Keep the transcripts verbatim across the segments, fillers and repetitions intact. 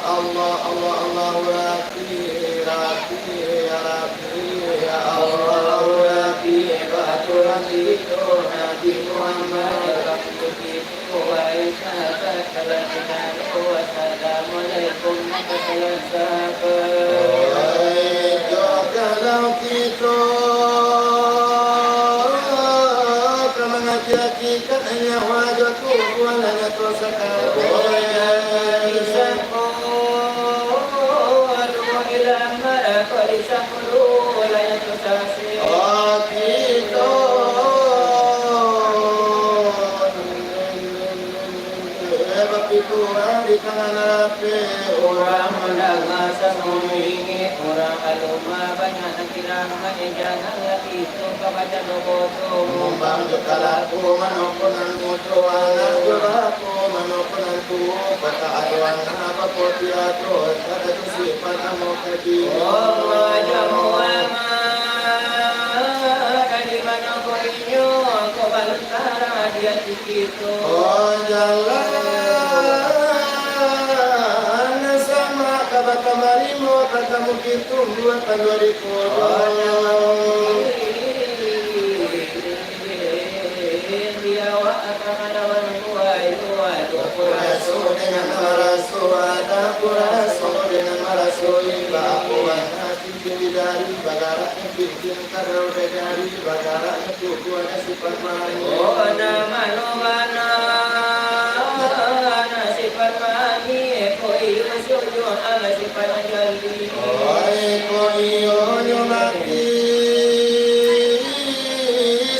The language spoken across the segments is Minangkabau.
Allah, Allah, Allah, Rabbi, Rabbi, ya Rabbi, ya Allah, Rabbi, Tuhan itu, Nabi Muhammad, Wahai sahabat, salam kenal. Wassalamualaikum, salam sahabat. Wahai, jo kalau kito ka mangaji hakikat nyawa jo tubuah, lah nyato sakali. Wahai, jangan disangko, dulu dilamar, kok disangko dulu, lah nyato saksi. Oh, kito. Eh, bapituah di tangan rapek. Urang mandanga samo mangingek, urang alun banyak nan kirang, eh, janganlah kito ka bacando bodoh. Mumbang jo kalaku, mano ko nan mudo, anak jo bako, mano ko nan tuo, kata ado anak, bapo tiado, kada tu sifat namo kaji. Oh, jamu amat, di mano ko inyo, ko balun tarang di ati. Oh, jalan sama ka batambah limo, tatamu kitu buat pandua di kodong. Di awak ka marawan buayo, ado kuraso dengan maraso, ada kuraso dengan maraso, iba aku bana cincin di jari, bagarak cincin. Kalau bajari bagarak tu, tu ado sifat manis. Oh, nan mano bana, nan sifat manis, ko iyo sujuak, alah sifat jali. Oi, ko iyo nyo mati,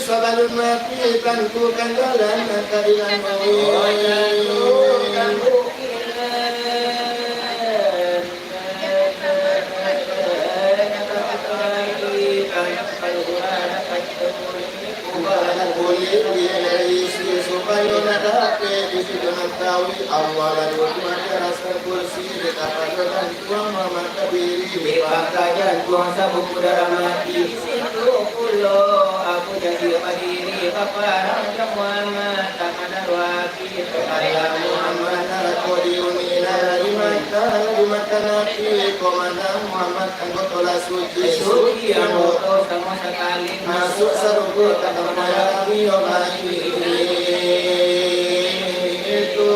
sabalun mati, tantukan jalan nan ka dilalui. Oh, tantukan bukik. Supayo nak dapek di situ mangkawi, Allah lalu tu ada rasa kursi di kapalo dan tuang mama kadiri. Di pangka jantuang sabuku darah mati, di situ pulo aku jadi badiri, baparang jo Muhammad, tak ada dua. Muhammad narako diuni, lah dimakan, lah dimakan api, komandan Muhammad anggoto lah suci. Suci anggoto samo sakali, masuak sarugo tak tamayang iyo lagi. Itu.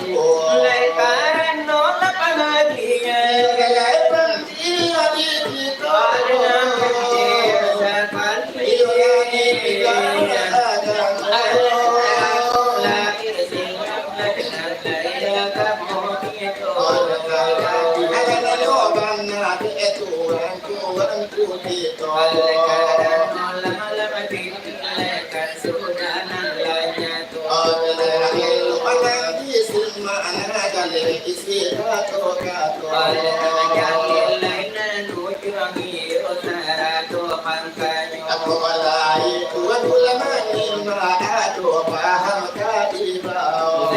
Oleh karano lapang hatinya, gaya panti hati kita. Karena panti sakali. Iyo, lagi tiga. Lagi singgah, lagi kamu itu. Oleh karano bana itu, tuan-tuan ku kita. Oleh karano lama-lama di Apolai tuan ulama nima ado paham ka dibawa.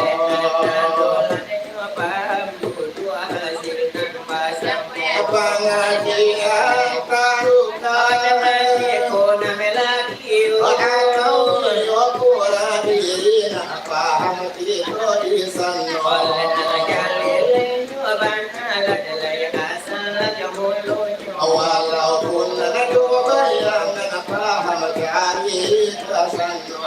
Paham dudu hasil nan basamo. Pangajian tarukan. Atau iyo pura diri nak paham kito di sano. Walaupun ado bayangan paham kari ka sano.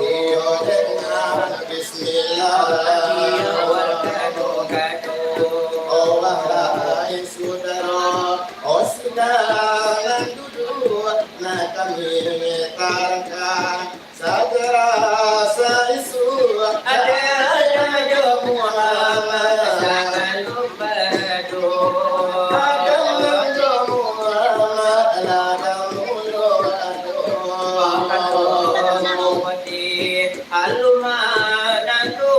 Iyo, dengan bismillah. Oh, wahai sudaro, oh, sidang nan duduak, nan kami tarangkan, sagara saisuak, ada jo Muhammad, jangan lupa doa. Ada jo Muhammad, ada mulo doa. Alumah nan tu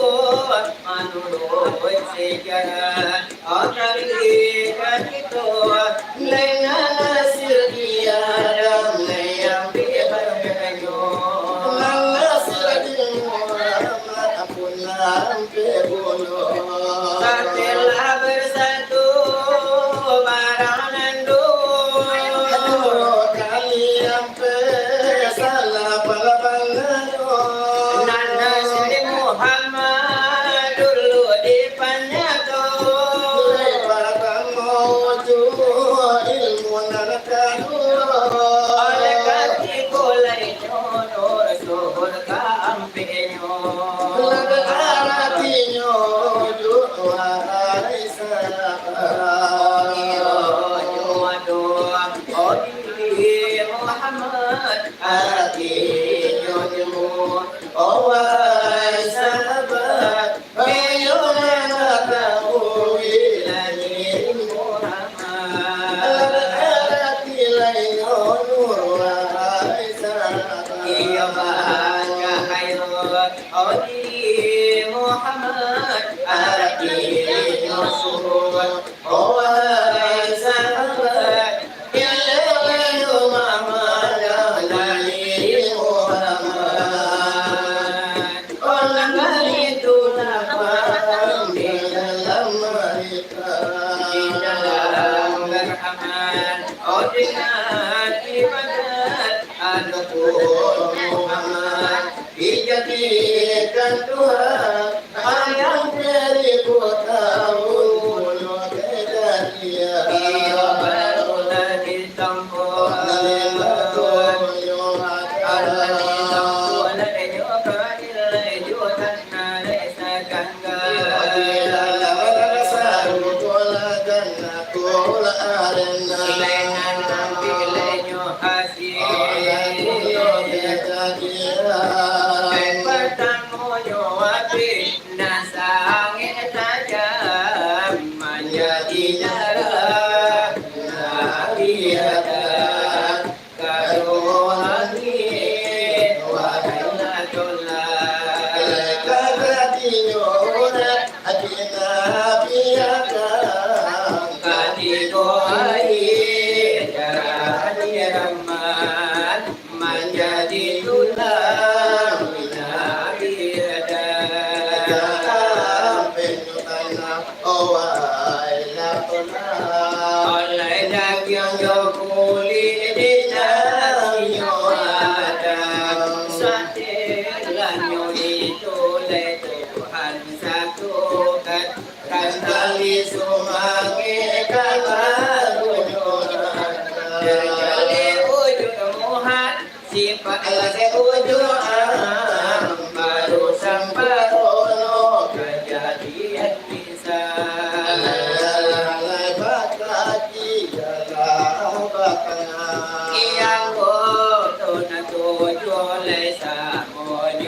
manurut sejarah, oh, dari kito, dengan hasil di Adam, yang dihargainyo. Nan hasil di Muhammad pun sampai bunuh. Setelah bersatu barang nan duo. Duo kali Nan Nabi Muhammad dulu dipanyato. Oleh katiko lai nyo nur suhur ka ampenyo. Aratinyo duo hari sabar. Iyo, nyo duo. Oh, Nabi Muhammad, aratinyo nyo, oh, wahai sahabat, ayo mangatahui Nabi Muhammad. Arati lainyo nur, wahai sahabat. Iyo, bahagia khairul, oh, Nabi Muhammad, aratinyo suhur. Oh, wahai sahabat, yang lalu mamadah dari Muhammad. Orang itu nampak di dalam mereka. Di dalam beramal, oh, dengan ibadat, adapun Muhammad dijadikan Tuhan. Ayang teri kota ulu kejadian. Iyo, barulah ditampo. Nalima tunyo akan. Nalima tunyo ka ilai jutan nalai sakangga. Di dalam rasa rukola jannatul arena. Ilai nan tampi ilai nyo hasi. Ala tunyo kejadian. Pertamonyo api. Nan sangek tajam manjadi darah, Nabi adat ka doa angin, wahai Natullah. Kata dinyo urat, hati Nabi adat ka didoai, darah di rahmat. Manjadi tulah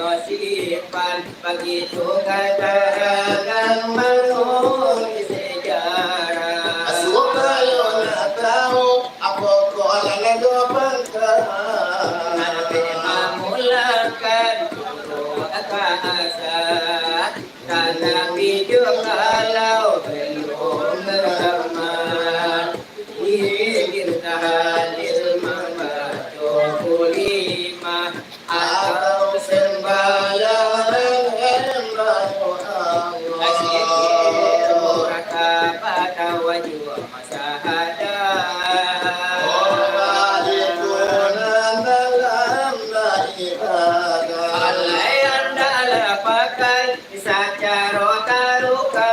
Simpan bagitu katarangan manulis sejarah. Supayo nak tahu, apo ko nan ado pangka. Nabi mamulakan dulu ka asa, tatapi jo kalau belum terma. Ingin tahlil mambaco kulimah, atau sembahyang embah Allah. Kasih murah kapado wajib masahadah. Orang itu nan dalam beribadah. Alai andalah pakai sacaro taruka,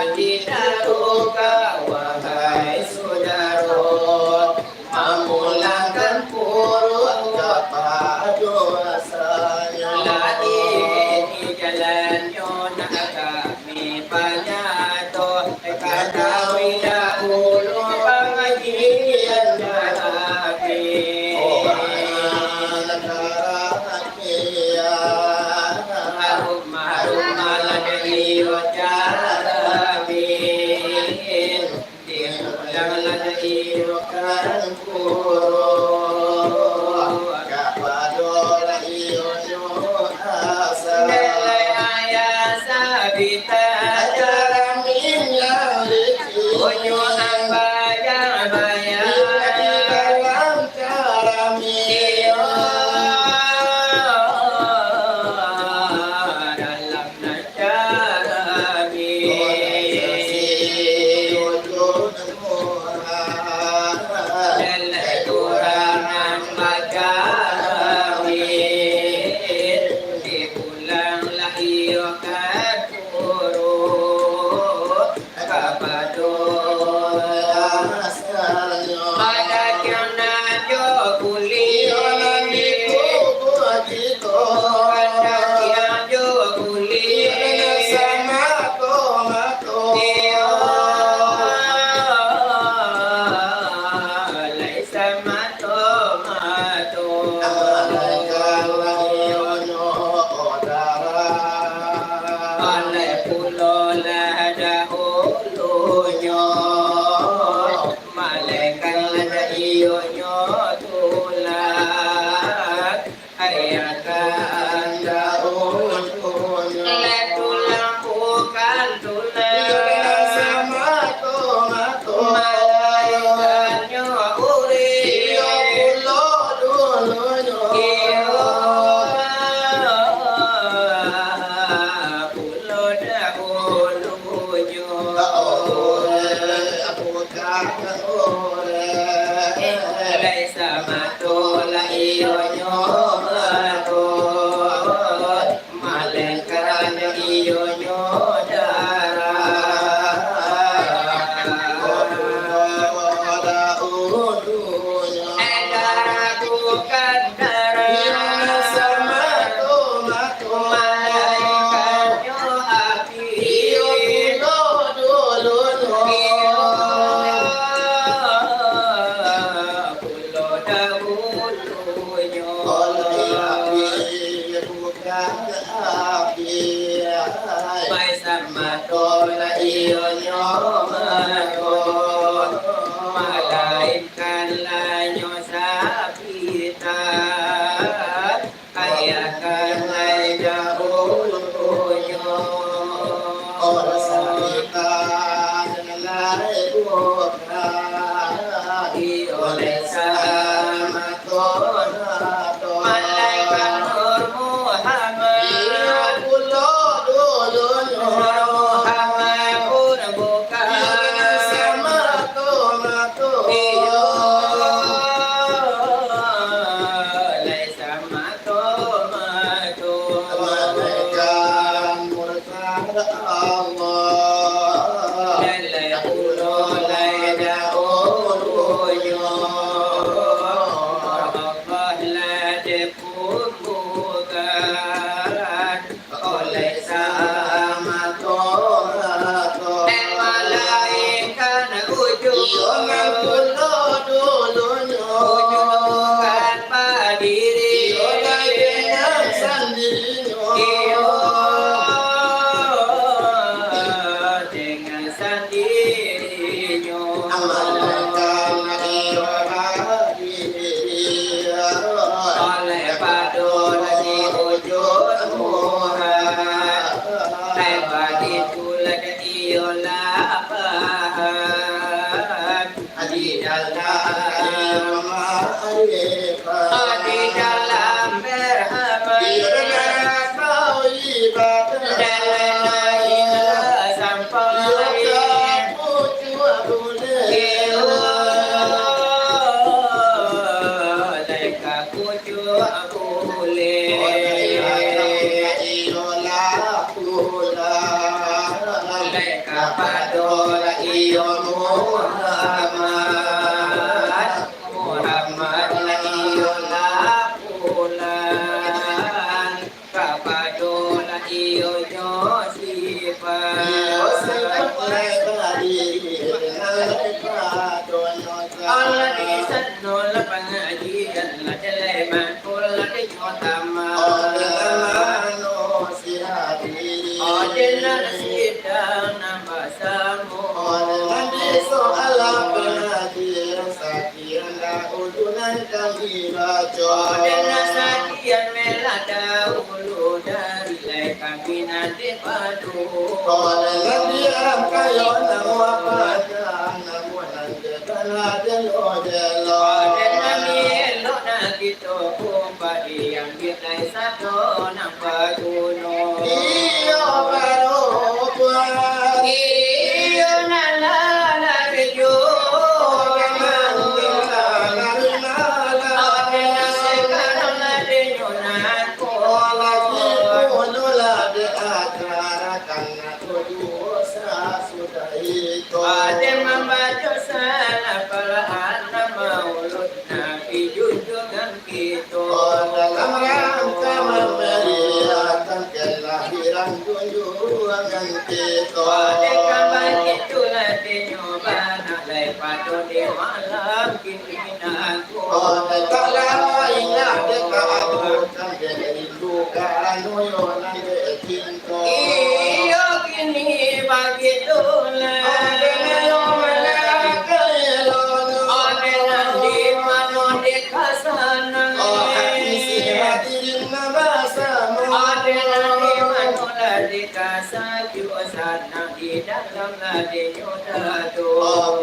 ati taruka, wahai sudaro. Mamulangkan puruak kapado asalnyo. Lah ini jalannyo nak kami panyato, katahui dahulu pangajian kami. Harum, harum, malah jadi cara kami. Diundanglah iyo kan guru, kapado lah iyo nyo asa. Nilai ayah sabita, ajaran minyak licin. Unyu ambayang, ambayang. Di dalam cara minyak. Iyo. Dalam Padakiang nan jo kulik. Iyo nan dikubua kito. Padakiang jo kulik. Iyo nan samato-mato. Iyo. Lai samato-mato. Amalkan lah iyo nyo darah. Alai pulo lah dahulunyo. Malaikat lah iyo nyo tulang, ayah kanda ujunyo. Lai tulang bukan tulang. Iyo, samato-mato. Malaikatnyo urip. Iyo pulo dulunyo. Iyo. Pulo dahulunyo. Lai samato lah iyo nyo mato, malaikat iyo nyo darah. Darah bukan darah. Malaikatnyo api. Iyo pulo dulunyo. Iyo pulo dahulunyo. Oleh api bukan api. Lai samato lah iyo nyo mato. Malainkan lah nyo sabita. Ayah kan lai dahulunyo. Orang sakitan lai bukan. Iyo lai samato-mato. Malaikat Nur Muhammad. Iyo pulo dulunyo. Nur Muhammad pun bukan. Iyo lai samato-mato. Iyo lai samato-mato. Malaikat murtad Allah. Lai pulo lai dahulunyo. Allah lah dipumbukan. Oleh samato-mato. Malainkan ujung. Iyo nan pulo dulunyo. Ujung kan badiri. Iyo nan dengan Di dalam berhamai, dalam air sampai. Iyo, lai ka pucuak bulek. Lai ka pado iyo Muhammad. Muhammad lah iyo lah pulang, kapado lah iyo nyo sifat. Iyo sifat lai tadi, lai pado nyo. Alah di sano lah pangajian, lah jalai mangko lah di nyo tamat. Oh, di mano si hati? Oh, di nan sidang nan basamo. Oh, di nan di soal pangajian, Indak ujunan kami baco. Dena sakian melah dahulu dari lai kami nan dipadu. Oleh Nabi Angkayo nan wapatkan, namun nan dikana jelo-jelo. Dena elok nan kito kumpali, ambiak lai sado nan baguno. Iyo, baru puas. Iyo, nan lah lari juo. Nan lah lari malam. Ade nan sekarang, ade nyo nan ko. Lagi dulu lah di acara, kan nak bajuo sasudah itu. Ade mambaco salah palahan nama ulun Nabi junjungan kito. Oh, dalam rangka mameriakan kelahiran junjungan kito. Dek kaban itulah dinyo bana lai pado di malam kini nangko. Oh, tak lama ingat dek kabutan dek rindu ka anu yo nan dek cinto. Iyo, kini bagitulah. Ade nan di mano dek ka sana. Ade nan di mano lah dek ka sajuak sana, di dalam lah dinyo dado.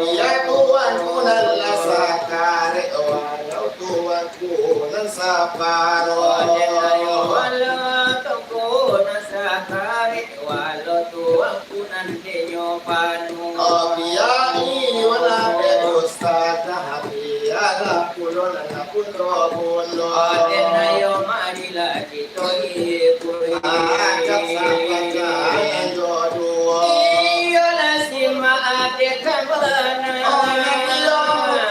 Biar tuanku nan lah sakarek, walau tuanku nan saparo. Ade nan yo walau tuanku nan sakarek, walau tuanku nan dinyo panu. Biar iyo lah dek ustazah, biar lah pulo nan pulo-pulo. Ade nan yo marilah kito ikuik. Acak sapaja nan jo duo. Iyo lah simak ade ka bana. Orang iyo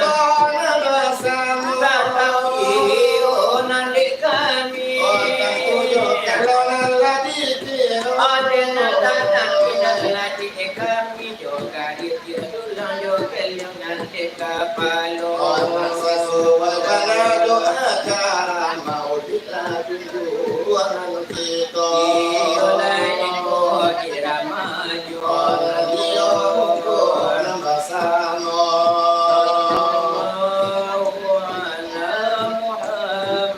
bukan basamo. Tatap iyo nan dek kami. Orang iyo kalau nan lah dikiro. Ade nan lah dikiro. Kami jo gadih, jo tulang, jo keliang nan di kapalo. Orang sasuai bana jo acara maulid lah junjungan kito. Iyo lah iko iramanyo. Orang iyo bukan basamo. Sallallahu ala Muhammad.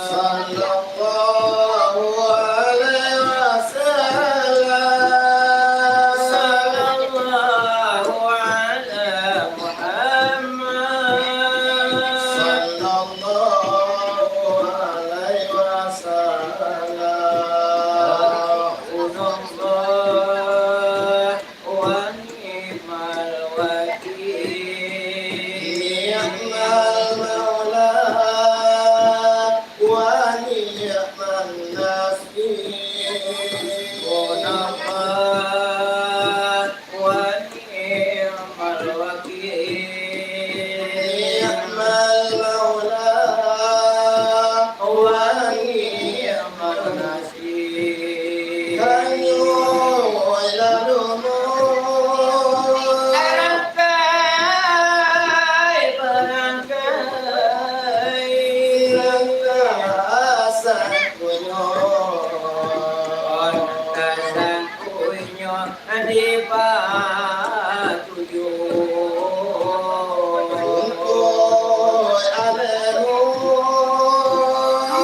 Sallallahu alaihi wasallam. Sallallahu ala Muhammad. Sallallahu alaihi wasallam. Hasbunallah wa ni'mal wakil. Ni'mal maula wa ni'man nasir. Hasbunallah wa ni'mal wakil. Ni'mal maula wa ni'man nasir. Kayu lalu barangkai, barangkai. Sangka sangkunyo. Sangka sangkunyo dipatuju. Ungkoi alemu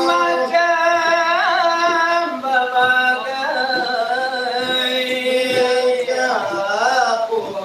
macam babagai. Kaputusan.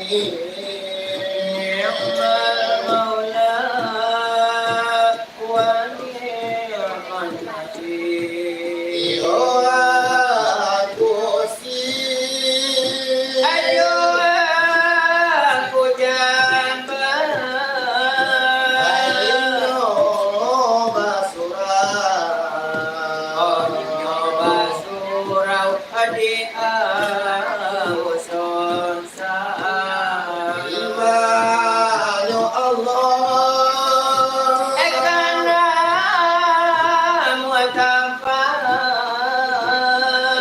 Ni'mal maula wa ni'man nasir. Iyo aku si. Ayo aku jamba. Ayo basurau. Ayo basurau di auson. Imanyo Allah. Ekana muatampang.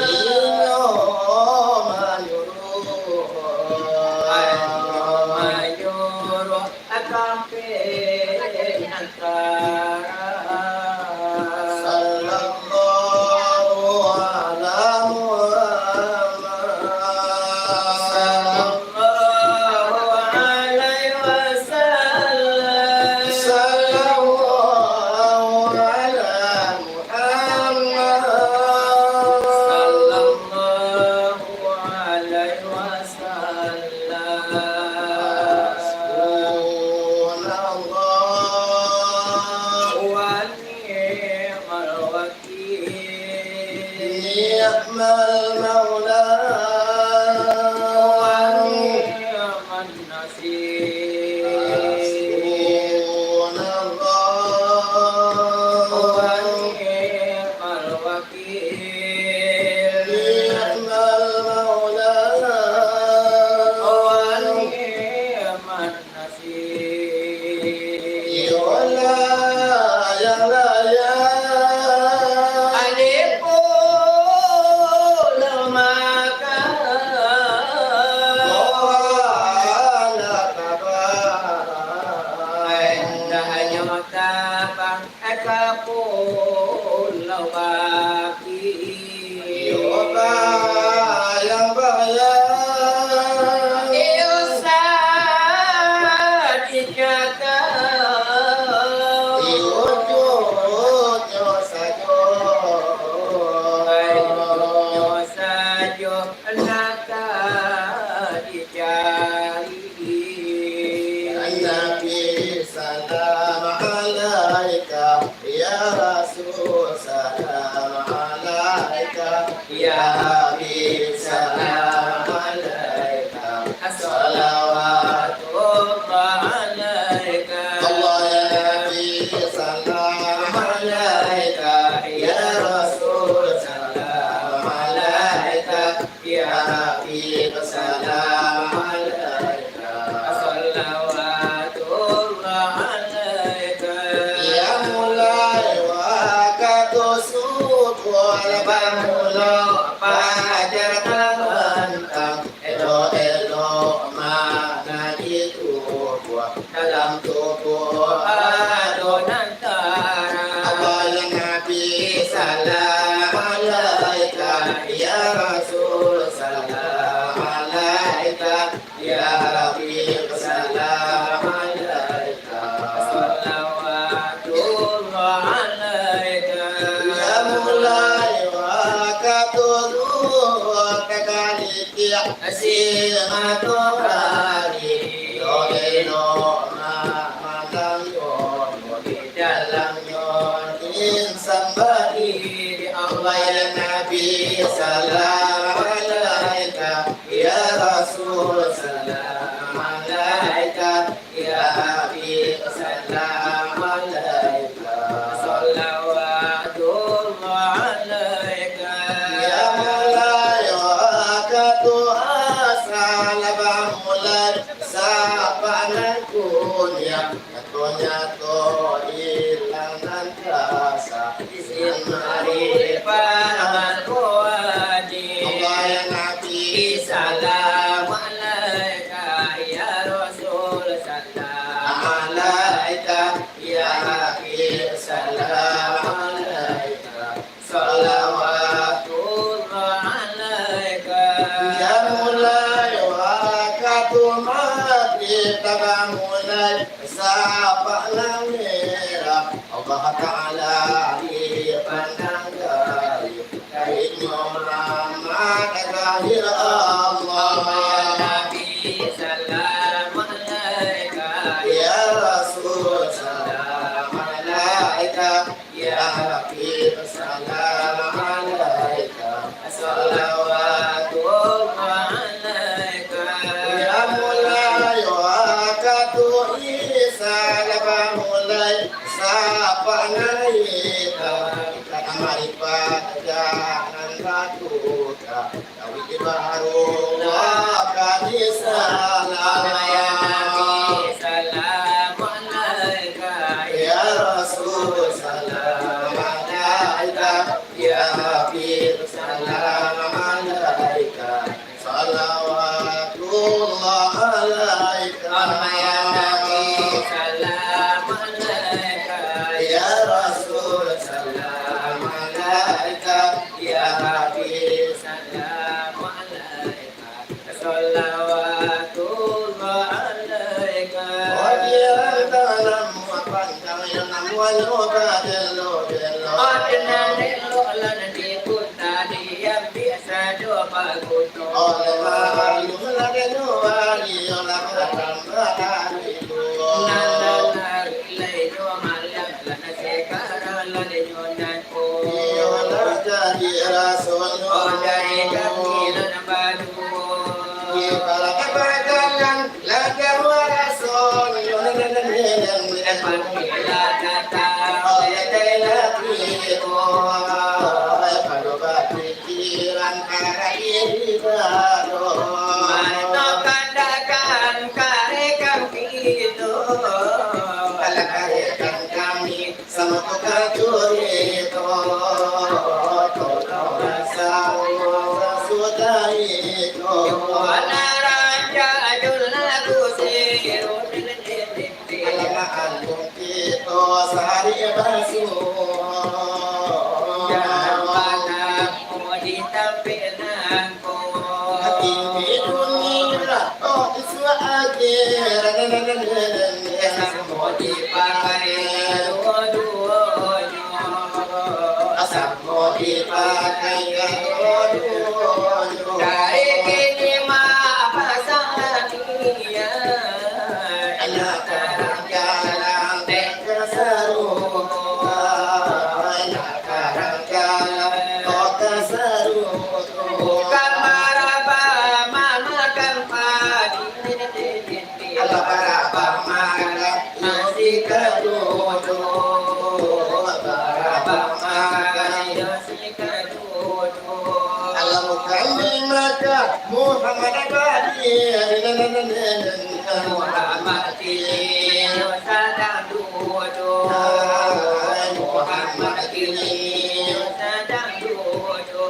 Inyo manyuruh. Inyo manyuruh. Akan pe antara. Sallallahu ala Muhammad. Sallallahu alaihi wasallam. Sallallahu ala Muhammad. Sallallahu alaihi wasallam. Hasbunallah wa ni'mal wakil. Ni'mal maula wa ni'man nasir. Hasbunallah wa ni'mal wakil. Ni'mal maula wa ni'man nasir. Iyo lah yang layak. Alif lam Makkah. Mubarak kabar. Indahnyo tabang ka Pulau Baki. Iyo bayang-bayang. Iyo sadih cakau. Iyo jujunyo sajo. Jujunyo sajo. Nak ka dicari. Nabi salam alaika, ya Rasul salam alaika, ya Habib salam alaika, salawatullah alaika. Allah ya Nabi salam alaika, ya Rasul salam alaika. Ya Habib, salam alaika. Salawatullah alaika. Ya mulai wakatu subuah, bamulo pajar tabantang, elok-elok mangaji tubuah. Dalam tubuah ado nan tarang. Allah ya Nabi, salam alaika. Ya Rasul, salam alaika. Ya Habib, salam alaika. Salawatullah alaika. Ya mulai wakatu zuhur, takalitik siang matoari, elok-elok ma-, malam nyomo, di dalamnyo insan baibadah. Ya Nabi, salam alaika. Ya Rasul, salam alaika. Ya Habib, salam alaika. Salawatullah alaika. Ya mulai wakatu asar, bamulai sapak nan kuniang, nyato-nyato ilang nan kasa. Izin mari paman kuwajib. Allah ya Nabi, salam alaika. Ya Rasul, salam alaika. Ya Habib, salam alaika. Salawatullah alaika. Ya mulai wakatu magrib, tabamulai sapak nan merah. Allah Ta'ala dipandang dari, dari Muhammad lahir Allah. Nabi salam Salawatullah alaika. Ya mulai wakatu Isa, lah bamulai sapak nan itam. Ka makrifat jangan batuka, tauhid baru wakatu salam. Ya Nabi, salam alaika. Ya Rasul, salam alaika. Ya Habib, salam alaika. Salawatullah alaika. Ya Nabi, salam alaika. Ya Rasul, salam alaika. Ya Habib, salam alaika. Salawatullah alaika. Odian dalam muat panjang, yang namuanyo badelo-delo. Odian elok lah di kota, diambiak sajo baguno. Oleh maklum lah deno hari, lah batambah hari tu. Nan lah hari lai nyo malam, lah sekarang lah deno nan Iyo lah jadi rasonyo. Oh, dari kami nan baduo. Ibarat bajalan, lah jauah rasonyo. Apabila datang, oh, letai lagi ko. Kalau bapikiran ka diri baru. Mano kandakan karekan kito. Alah karekan kami. Samo tukang curito, tolonglah samo sasudah iko. Bana rancak jo lagu siro. Alamak, alun kito sari basuo. Jangan bana di tampek nangko. Tinggi dunia, oh, isuak akhirat. Samo dipakai duo-duonyo. Samo dipakai duo-duonyo. Dari kini mah pasang niat. Anak tarang jalan dek kasarupo. Anak tarang jalan dek kasarupo. Bukan maraba mamakan padi. Alah baraba makan nasi kadudu. Baraba makan nasi kadudu. Alah bukan di Makkah Muhammad Abadi. Muhammad kini sadang dudu. Muhammad kini sadang dudu.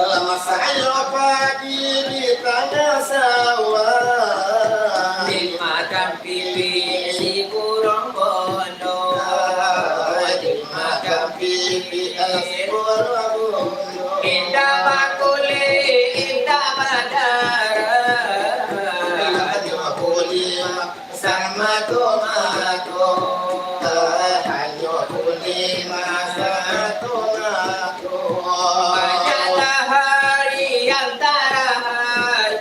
Lah masak yo padi di tangah sawah. Dimakan pipi si burung bondo. Dimakan pipi si burung bondo. Indak bakulik, indak badarah. Indak bakulik. Samato-mato, hanyo kuning samato-mato. Banyaklah hari antara hari.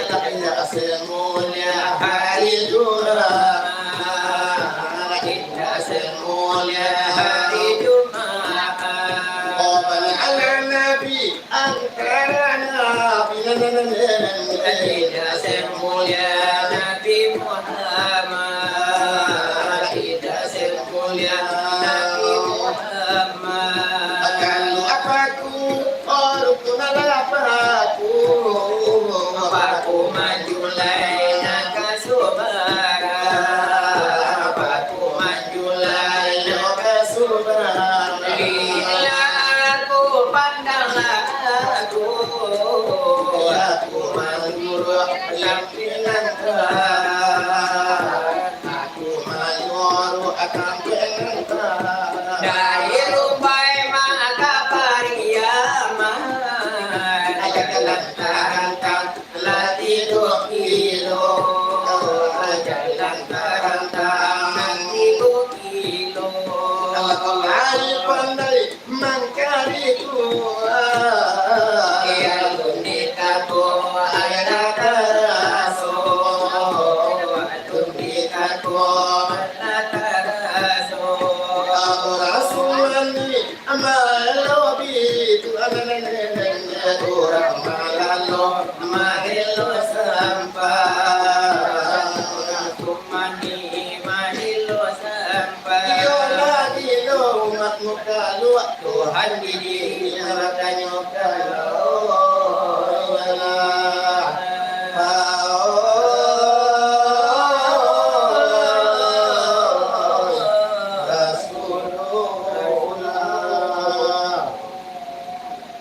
Indak semulia hari Jumaat. Indak semulia hari Jumaat. Oh, banyaklah Nabi. Antara Nabi nan, nan, nan, nan, nan. Indak semulia Nabi Muhammad. Indak semulia Nabi Muhammad. Kalau apaku, oh, rukun adalah apaku. Apaku manjulai nak ka subara. Apaku manjulai nak ka subara. Bila aku pandang lagu, aku manurut lampinan ka. Aku manurut lampinan ka. Dari Rumbai mah ka Pariaman, jalan tarantang lah tigo kilo, jalan tarantang tigo kilo. Kalau lai pandai mangkari tuah, alun ditako aia taraso, alun ditako aia taraso. Abu Rasulani Amai lobi tu anak Urang malalo marelo sampah, urang tumani marelo sampah. Iyo lah bilo umatmu kaluak, Tuhan diri